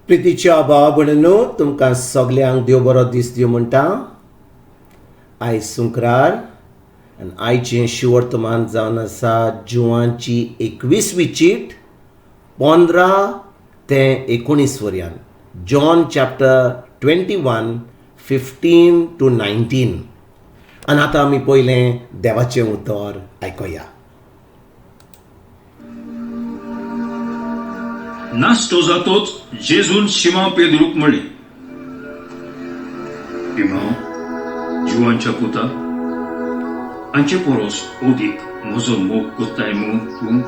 प्रितीच्या भाव भयणीनो, तुमकां सगल्यांक देव बरो दीस दिवं म्हणटा. आयज सुंक्रार आनी आयचें शिवर्तमान जावन आसा जुवांची 21वी चीट 15 ते 19 वर्यान, John chapter 21 15 to 19. आनी आतां आमी पयलें देवाचें उतर आयकुया. नाश्तो जातोच जेजून शिमांव पेद्रूक म्हणलें, शिमांव, जिवांच्या पुता, हांचे परस अदीक म्हजो मोग कोत्ताय मूं तूं?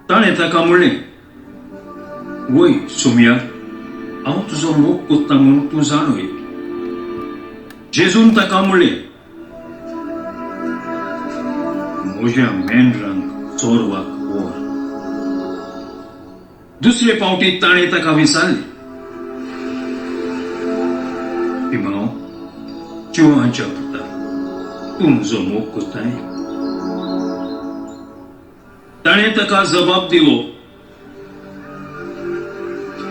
ताणें ताका म्हणलें, वय सोमया, हांव तुजो मोग कोत्ता म्हूण तूं जाणूय. जेजून ताका म्हणलें, म्हज्या मेंढरांक चोरवाक व्हर. दुसरे फावटी ताणें ताका विचारलें, शिमांव, जिवांच्या पुता, तूं म्हजो मोग कोत्ताय? ताणें ताका जबाब दिलो,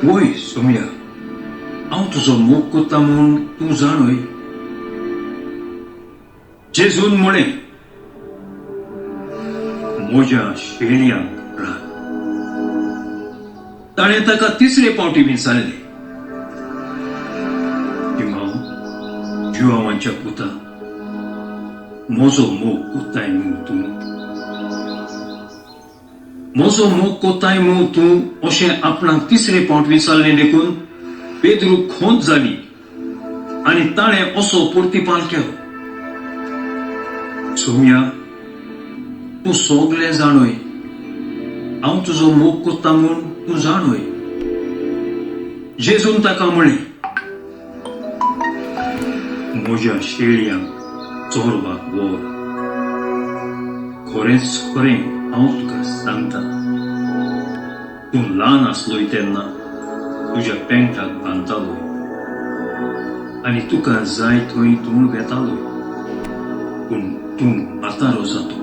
वय सोमया, हांव तुजो मोग कोत्ता म्हूण तूं जाणूय. जेजून म्हणलें, म्हज्या शेळयांक राख. ताणें ताका तिसरे फावटी विचारलें, शिमांव, जुवांवांच्या पुता, म्हजो मोग कोत्ताय मूं तूं? म्हजो मोग कोत्ताय मूं तूं अशें आपणाक तिसरे फावट विचारलें देखून पेद्रूक खोंत जाली आनी ताणें असो प्रतिपाल केलो, सोमया, तूं सगलें जाणूय, हांव तुजो मोग कोत्ता म्हूण तूं जाणूय. जेजून ताका म्हणलें, म्हज्या शेळयांक चोरवाक व्हर. खरेंच खरें हांव तुका सांगता, तूं ल्हान आसलोय तेन्ना तुज्या पेंटाक बांदतालोय आनी तुका जाय थंय तूं वेतालोय, पूण तूं म्हातारो जातो,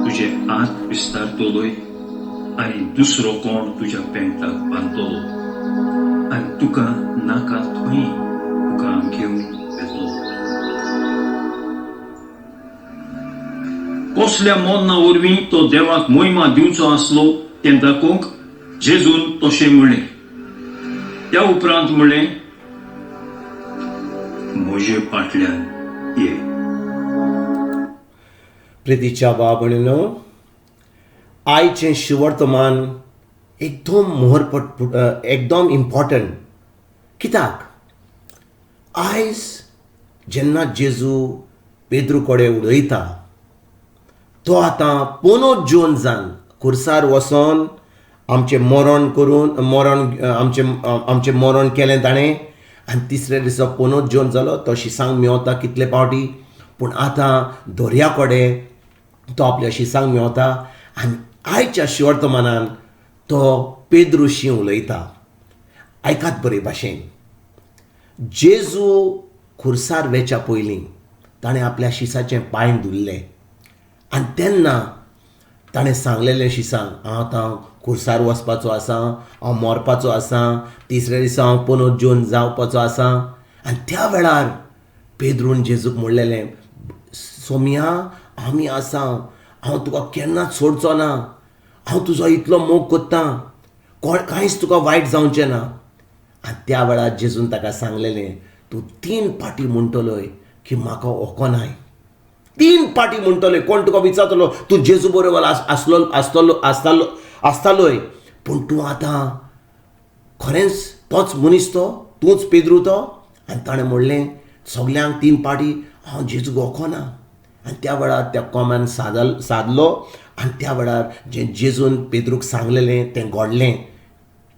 तुजे हात विस्तारतलोय आनी दुसरो कोण तुज्या पेंटाक बांदतलो आनी तुका नाका थंय तुका घेवन वेतलो. कसल्या मोन्ना वरवीं तो देवाक मोहिमा दिवचो आसलो तें दाखोवंक जेजून तशें म्हणलें. त्या उपरांत म्हणलें, म्हजे फाटल्यान ये. प्रितीच्या भाव भयणीनो, आयचें शिवर्तमान एकदम मोहरपट, एकदम इम्पॉर्टंट. कित्याक आयज जेन्ना जेजू पेद्रू कडेन उलयता, तो आतां पोनो जोन जावन खुर्सार वचोन आमचें मरण करून मरण आमचें आमचें मरण केलें ताणें आनी तिसऱ्या दिसा पोनो जोन जालो. तो शिसांक मेवता कितले फावटी, पूण आतां दर्या कडेन तो आपल्या शिसांक मेवता आनी आयच्या शिवर्तमानान तो पेद्रुशी उलयता. आयकात बरे भाशेन, जेजू खुर्सार वेच्या पयलीं ताणें आपल्या शिसाचें पांय धुल्ले आनी तेन्ना ताणें सांगलेलें शिसांक, हांव आतां खुर्सार वचपाचो आसा, हांव मरपाचो आसा, तिसऱ्या दिसा हांव पुनर्जीवन जावपाचो आसा. आनी त्या वेळार पेद्रून जेजूक म्हणलेलें, सोमया, आमी आसा, हांव तुका केन्नाच सोडचो ना, हांव तुजो इतलो मोग कोत्तां, कोण कांयच तुका वायट जावचें ना. आनी त्या वेळार जेजून ताका सांगलेलें, तूं 3 फाटी म्हणटलोय की म्हाका ओकोनाय. 3 फाटी म्हणटलोय. कोण तुका विचारतलो तूं जेजू बरोबर आसलो आसतलो आसतालो आसतालोय, पूण तूं आतां खरेंच तोच मनीस तो, तूंच पेद्रू तो. आनी ताणें म्हणलें सगल्यांक 3 फाटी, हांव जेजूक ओकोना. आनी त्या वेळार त्या कोमान सादलो आनी त्या वेळार जें जेजून पेद्रूक सांगलेलें तें घडलें.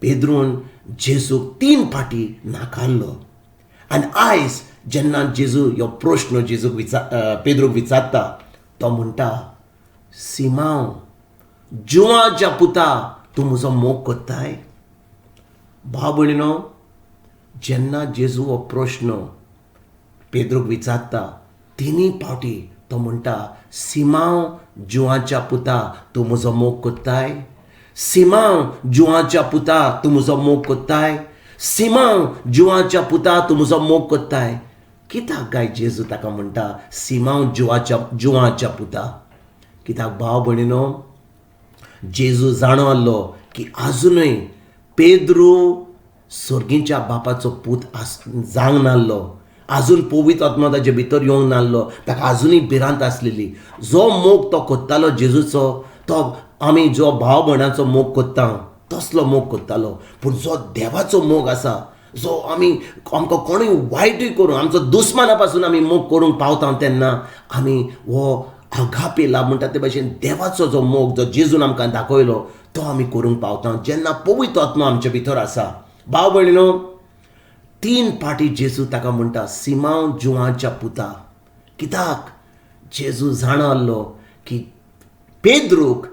पेद्रून जेजूक 3 फाटी नाकारलो. आनी आयज जेन्ना जेजू ह्यो प्रश्न जेजूक पेद्रूक विचारता, तो म्हणटा, सिमांव, जुवाच्या पुता, तूं म्हजो मोग कोत्ताय? भाव भयणीनो, जेन्ना जेजू हो प्रश्न पेद्रूक विचारता 3 फावटी तो म्हणटा, सिमांव, जुवाच्या पुता, तूं म्हजो मोग कोत्ताय? सिमांव जुवाच्या पुता तूं म्हजो मोग कोत्ताय, सिमांव जुवाच्या पुता तूं म्हजो मोग कोत्ताय. कित्याक काय जेजू ताका म्हणटा सिमांव जुवाच्या जुवाच्या पुता? कित्याक भाव भयणीनो, जेजू जाणो आहलो की आजुनूय पेद्रू सर्गीच्या बापाचो पूत आस जावंक नासलो, आजून पवित्र आत्मा ताजे भितर येवंक नासलो, ताका आजुनूय भिरांत आसलेली. जो मोग तो कोत्तालो जेजूचो, तो आमी जो भाव भयणाचो मोग कोत्ता तसलो मोग कोत्तालो. पूण जो देवाचो मोग आसा, जो आमी आमकां कोणूय वायटूय करूं, आमचो दुस्माना पासून आमी मोग करूंक पावता तेन्ना आमी हो आगापे लाभ म्हणटा ते भाशेन देवाचो जो मोग जो जेजून आमकां दाखयलो तो आमी करूंक पावता जेन्ना पवित्र आत्मा आमचे भितर आसा. भाव भयणीनो, 3 पाटी जेजू ताका म्हणटा सिमांव जुवाच्या पुता. कित्याक? जेजू जाणा आहलो की पेद्रूक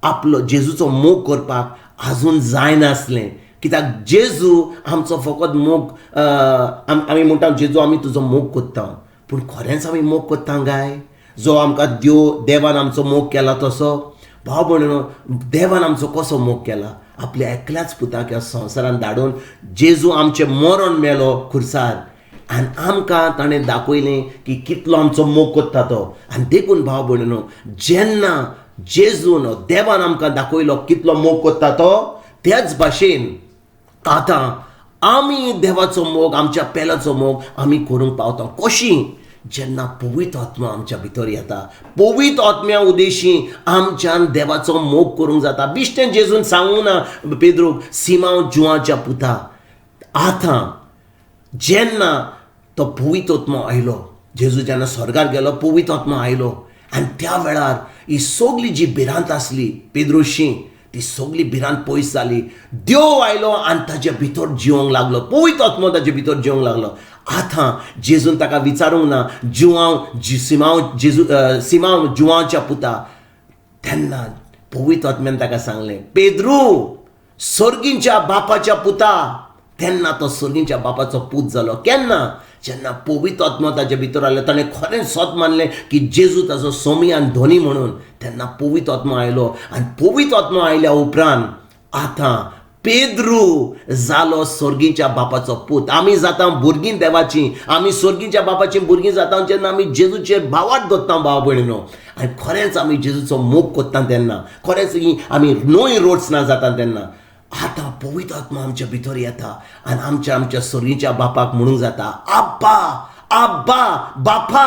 आपलो जेजूचो मोग करपाक आजून जायनासलें. कित्याक जेजू आमचो फकत मोग, आमी म्हणटा जेजू आमी तुजो मोग कोत्ता, पूण खरेंच आमी मोग कोत्ता काय? जो आमकां देवान आमचो मोग केला तसो. भाव भयणीनो, देवान आमचो कसो मोग केला? आपल्या एकल्याच पुताक ह्या संवसारान धाडून जेजू आमचें मरण मेलो खुर्सार आनी आमकां ताणें दाखयलें की कितलो आमचो मोग कोत्ता तो. आनी देखून भाव भयणीनो, जेन्ना जेजून देवान आमकां दाखयलो कितलो मोग कोत्ता तो, त्याच भाशेन आतां आमी देवाचो मोग, आमच्या पेल्याचो मोग आमी करूंक पावता. कशी? जेन्ना पवित्र आत्मा आमच्या भितर येता, पवित्र आत्म्या उदेशी आमच्यान देवाचो मोग करूंक जाता. बिश्टें जेजून सांगूंक ना पेद्रूक सिमांव जुवाच्या पुता. आतां जेन्ना तो पवित्र आत्मा आयलो, जेजू जेन्ना स्वर्गार गेलो, पवित्र आत्मा आयलो आनी त्या वेळार ही सगली जी भिरांत आसली पेद्रूशी, ती सगली भिरांत पयस जाली. देव आयलो आनी ताजे भितर जिवंक लागलो, पवित्र आत्मा ताजे भितर जिवंक लागलो. आतां जेजून ताका विचारूंक ना जुवांव सिमांव जेजू सिमांव जुवांच्या पुता. तेन्ना पवित्र आत्म्यान ताका सांगलें पेद्रू सर्गींच्या बापाच्या पुता. तेन्ना तो सर्गींच्या बापाचो पूत जालो. केन्ना? जेन्ना पवित्र आत्मा ताजे भितर आयलो, ताणें खरें सत मानलें की जेजू ताजो सोमी आनी धनी म्हणून. तेन्ना पवित्र आत्मा आयलो आनी पवित्र आत्मा आयल्या उपरांत आतां पेद्रू जालो सर्गीच्या बापाचो पूत. आमी जाता भुरगीं देवाचीं, आमी सर्गीच्या बापाचीं भुरगीं जाता जेन्ना आमी जेजूचेर भावार्थ दवरता भाव भयणीनो, आनी खरेंच आमी जेजूचो मोग कोत्ता तेन्ना, खरेंच आमी न्हय रोड्स ना जाता तेन्ना आतां पवित्र आत्मा आमच्या भितर येता आनी आमच्या आमच्या सर्गीच्या बापाक म्हणूंक जाता आब्बा आब्बा बापा.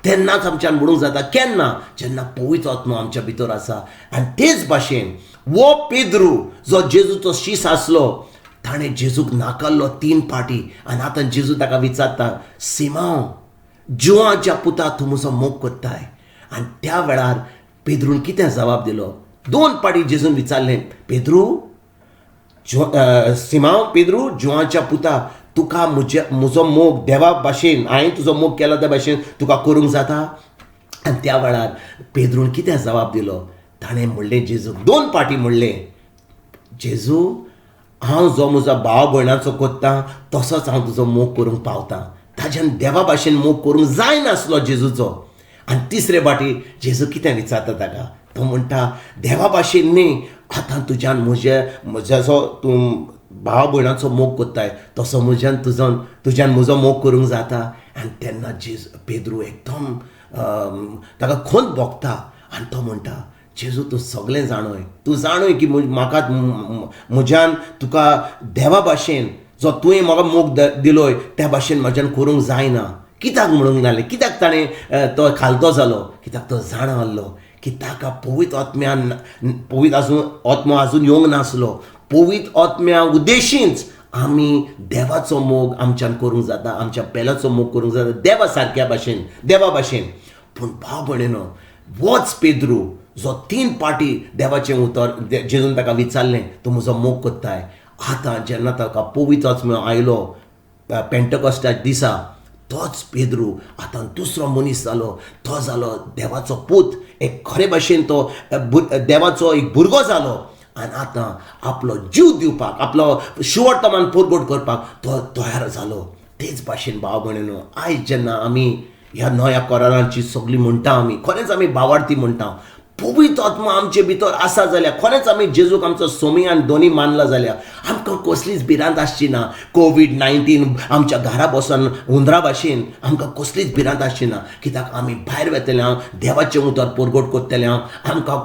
तेन्नाच आमच्यान म्हणूंक जाता. केन्ना? जेन्ना पवित्र आत्मा आमच्या भितर आसा. आनी तेच भाशेन वो पेद्रू जो जेजूचो शीस आसलो, ताणें जेजूक नाकारलो 3 पाटी. आनी आतां जेजू ताका विचारता सिमांव जुवाच्या पुता तूं म्हजो मोग कोत्ताय. आनी त्या वेळार पेद्रून कितें जबाब दिलो? 2 पाटी जेजून विचारलें पेद्रू सिमांव पेद्रू जुवाच्या पुता, तुका म्हजो मोग देवा भाशेन, हांवें तुजो मोग केला त्या भाशेन तुका करूंक जाता? आनी त्या वेळार पेद्रून कितें जबाब दिलो? ताणें म्हणलें जेजूक 2 पाटी म्हणलें जेजू हांव जो म्हजो भाव भयणाचो कोत्ता तसोच हांव तुजो मोग करूंक पावता. ताज्यान देवा भाशेन मोग करूंक जायनासलो जेजूचो. आनी तिसरे पाटी जेजू कितें विचारता ताका? तो म्हणटा देवा भाशेन न्ही, आतां तुज्यान म्हजे जसो तूं भाव भयणाचो मोग कोत्ताय तसो म्हज्यान तुज्यान म्हजो मोग करूंक जाता. आनी तेन्ना जेजू पेद्रू एकदम ताका खंत भोगता आनी तो म्हणटा जेजू तूं सगळें जाणोय, तूं जाणोय की म्हाका म्हज्यान तुका देवा भाशेन जो तुवें म्हाका मोग दिलोय त्या भाशेन म्हज्यान करूंक जायना. कित्याक म्हणूंक नासलें? कित्याक ताणें तो खालतो जालो? कित्याक तो जाणा आहलो की ताका पवित्र आत्म्यान, पवित्र आजून आत्मो आजून येवंक नासलो. पवित्र आत्म्या उद्देशींच आमी देवाचो मोग आमच्यान करूंक जाता, आमच्या पेल्याचो मोग करूंक जाता देवा सारक्या भाशेन, देवा भाशेन. पूण भाव भयणीनो, वच पेद्रू जो 3 पाटी देवाचें उतर जेजून ताका विचारलें तूं म्हजो मोग कोत्ताय. आतां जेन्ना ताका पवित्र आत्मो आयलो पेंटकॉस्टा दिसा, तोच पेद्रू आतां दुसरो मनीस जालो. तो जालो देवाचो पूत, एक खरे भाशेन तो देवाचो एक भुरगो जालो. आनी आतां आपलो जीव दिवपाक, आपलो शिवटमान परगट करपाक तो तयार जालो. तेच भाशेन भाव भयणीनो, आयज जेन्ना आमी ह्या नव्या करारांची सगळीं म्हणटा, आमी खरेंच आमी भावार्थी म्हणटा, पवित्र आत्मा आमचे भितर आसा जाल्यार, खरेंच आमी जेजूक आमचो सोमी आनी दोनी मानला जाल्यार आमकां कसलीच भिरांत आसची ना. कोवीड-19 आमच्या घरा बसून हुंदरा भाशेन आमकां कसलीच भिरांत आसची ना, कित्याक आमी भायर वेतले हांव, देवाचें उतर परगट करतले हांव. आमकां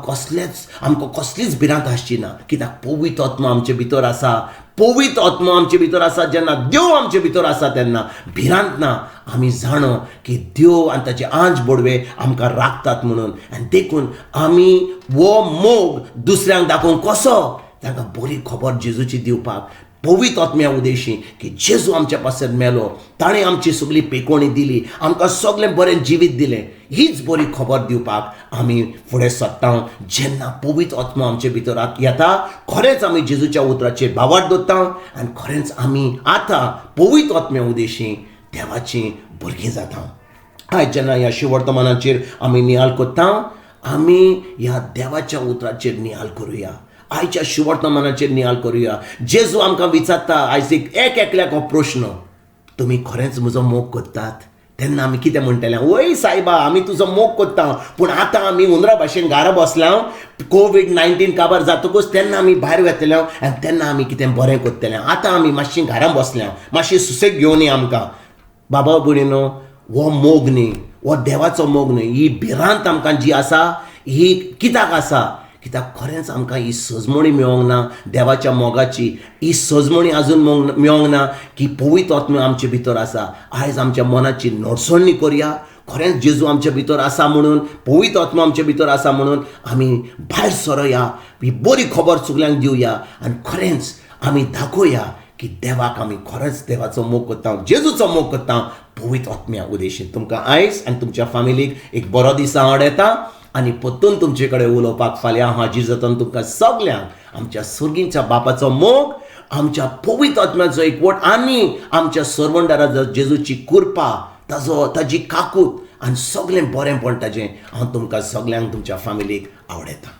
कसलीच भिरांत आसची ना, कित्याक पवित्र आत्मा आमचे भितर आसा. पवित्र आत्मा आमचे भितर आसा. जेन्ना देव आमचे भितर आसा तेन्ना भिरांत ना. आमी जाणो की देव आनी ताचे आंज बोडवे आमकां राखतात म्हणून. आनी देखून आमी हो मोग दुसऱ्यांक दाखोवंक कसो, तांकां बरी खबर जेजूची दिवपाक पवित्र आत्म्या उदेशी की जेजू आमच्या पासत मेलो, ताणें आमची सगळी पेकोणी दिली, आमकां सगळें बरें जिवीत दिलें. हीच बरी खबर दिवपाक आमी फुडें सरता. जेन्ना पवित्र आत्मा आमचे भितर येता, खरेंच आमी जेजूच्या उतराचेर भावार्थ दवरता आनी खरेंच आमी आतां पवित्र आत्म्या उदेशी देवाचीं भुरगीं जाता. आयज जेन्ना ह्या शिवर्तमानाचेर आमी नियाळ करता, आमी ह्या देवाच्या उतराचेर नियाळ करुया. आयच्या शिवर्तमानाचेर नियाळ करुया. जेजू आमकां विचारता आयज एक एकल्याक हो प्रश्न, तुमी खरेंच म्हजो मोग करतात? तेन्ना आमी कितें म्हणटले? वय सायबा, आमी तुजो मोग करता, पूण आतां आमी हुंदरा भाशेन घरा बसल्या. कोवीड-19 काबार जातकूच तेन्ना आमी भायर वेतले आनी तेन्ना आमी कितें बरें करतले. आतां आमी मातशी घरां बसल्या, मातशी सुसेग घेवनी आमकां. बाबा भयणीनो, हो मोग न्ही, हो देवाचो मोग न्ही. ही भिरांत आमकां जी आसा ही कित्याक आसा? कित्याक खरेंच आमकां ही सजमणी मेळोंक ना देवाच्या मोगाची. ही सजमणी आजून मेळोंक ना की पवित्र आत्मा आमचे भितर आसा. आयज आमच्या मनाची नडसणी करया. खरेंच जेजू आमच्या भितर आसा म्हणून, पवित्र आत्मा आमच्या भितर आसा म्हणून आमी भायर सरोया, ही बरी खबर सगल्यांक दिवया आनी खरेंच आमी दाखोवया की देवाक आमी खरेंच देवाचो मोग करता, जेजूचो मोग करता पवित्र आत्म्या उदेशीन. तुमकां आयज आनी तुमच्या फामिलीक एक बरो दीस हांव आडयता आनी परतून तुमचे कडेन उलोवपाक फाल्यां हांव हाजीर जाता. तुमकां सगल्यांक आमच्या सुर्गींच्या बापाचो मोग, आमच्या पवित्र आत्म्याचो एकवट आनी आमच्या सरवंडारा जेजूची कृपा, ताजो ताजी काकूत आनी सगळें बरेंपण ताजें हांव तुमकां सगल्यांक तुमच्या फामिलीक आवडयता.